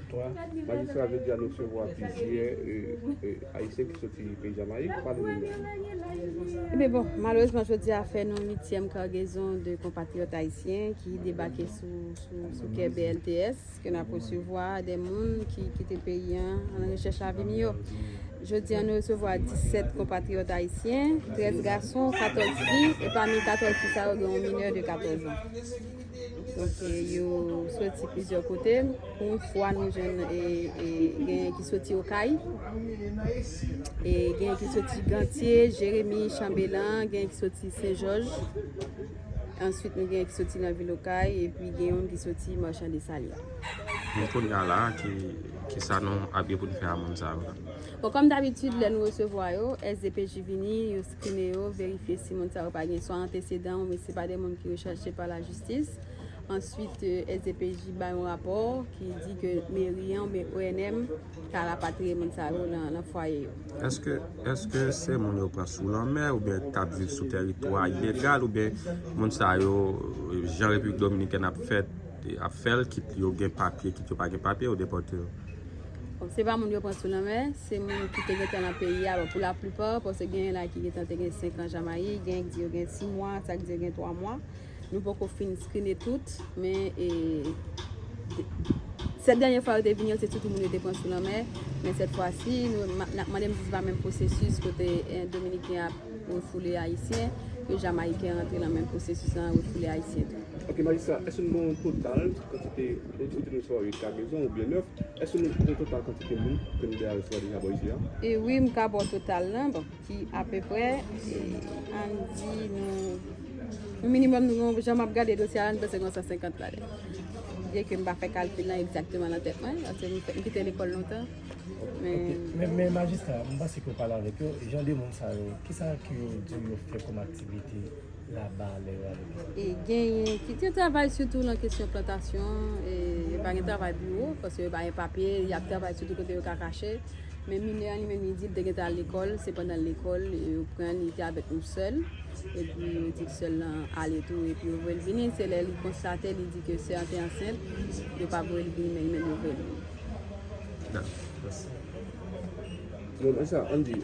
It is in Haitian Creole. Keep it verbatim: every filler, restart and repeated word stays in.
Majistra, jodi a nou resevwa plizyè e, e, Ayisyen ki soti peyi Jamayik. Pale nou de yo. Ebyen bon, malerezman jodi a fè nou uityèm kagezon de konpatriyòt ayisyen ki debake sou, sou, sou kè B L T S, ke n ap resevwa de moun ki kite peyi an an rechèch lavi miyò. Jodi a nou resevwa disèt konpatriyòt ayisyen, trèz gason, katòz fi, e pami katòz fi sa yo gen yon minè de katòz an. Donk, e, yo soti plizyè kote. Pou yon fwa, nou jwenn e, e, genyen ki soti Okay, e genyen ki soti Gantye, Jeremi, Chanbelan, genyen ki soti Sen Jòj. Answit, nou genyen ki soti nan vil Okay, epi gen youn ki soti Machan Desalye. Men kounye a la, ki, ki sa nou ap gen pou n fè a moun sa yo la? Bon, kòm dabitid, lè nou resevwa yo, S D P J vini, yo skrine yo, verifye si moun sa yo pa gen swa antesedan oubyen se pa de moun ki rechèche pa lajistis. Answit, S D P J bay yon rapò ki di ke meri an oubyen O N M ka rapatriye moun sa yo nan, nan fwaye yo. Èske, èske se moun yo pran sou lanmè oubyen k ap viv sou tèritwa ilegal oubyen moun sa yo, jan Repiblik Dominikèn ap fèt, ap fè l, kit yo gen papye, kit yo pa gen papye, yo depòte yo? Bon, se pa moun yo pran sou lanmè, se moun ki te gentan nan peyi a. Bon, pou laplipa, paske genyen la ki gentan te gen senk an Jamayik, genyen ki di yo gen sis mwa, sa ki di yo gen twa mwa. Nou poko fin skrine tout, men e, sèt dènye fwa yo te vini yo, se sitou moun yo te pran sou lanmè. Men sèt fwa si, nou, n ap mande m si se pa menm pwosesis kote e, Dominiken ap refoule Ayisyen, ke Jamayiken rantre nan menm pwosesis lan, refoule Ayisyen tou. Ok, majistra, èske nou gen yon total kantite, ou te, ou te di nou se uit kagezon oubyen nèf, èske nou gen yon total kantite moun ke nou deja resevwa deja bò isit la? E wi, m ka ba w total lan, bon, ki apeprè, e, ann di nou, nou minimòm nou gen, jan m ap gade dosye a la, nou panse gen san senkant ladan. Byen ke m pa fè kalkil lan egzakteman nan tèt mwen, paske m fè, m kite lekòl lontan. Men, Men, men majistra, m panse ke w pale avèk yo, jan de moun sa yo, kisa ke yo di yo fè kòm aktivite laba lè yo ale? E genyen ki te travay sitou nan kesyon plantasyon, e yo pa gen travay biwo, paske yo pa gen papye, y ap travay sitou kote yo ka kache. Men minè an li menm li di l te gentan al lekòl, se pandan l lekòl, yo pran l, li te avèk nou sè l, epi yo di l sè l lan ale tou, epi yo voye l vini, se lè li konstate, li di ke sè an te ansent, yo pa voye l vini, men li menm yo voye l vini. Bon, men sa, ann di,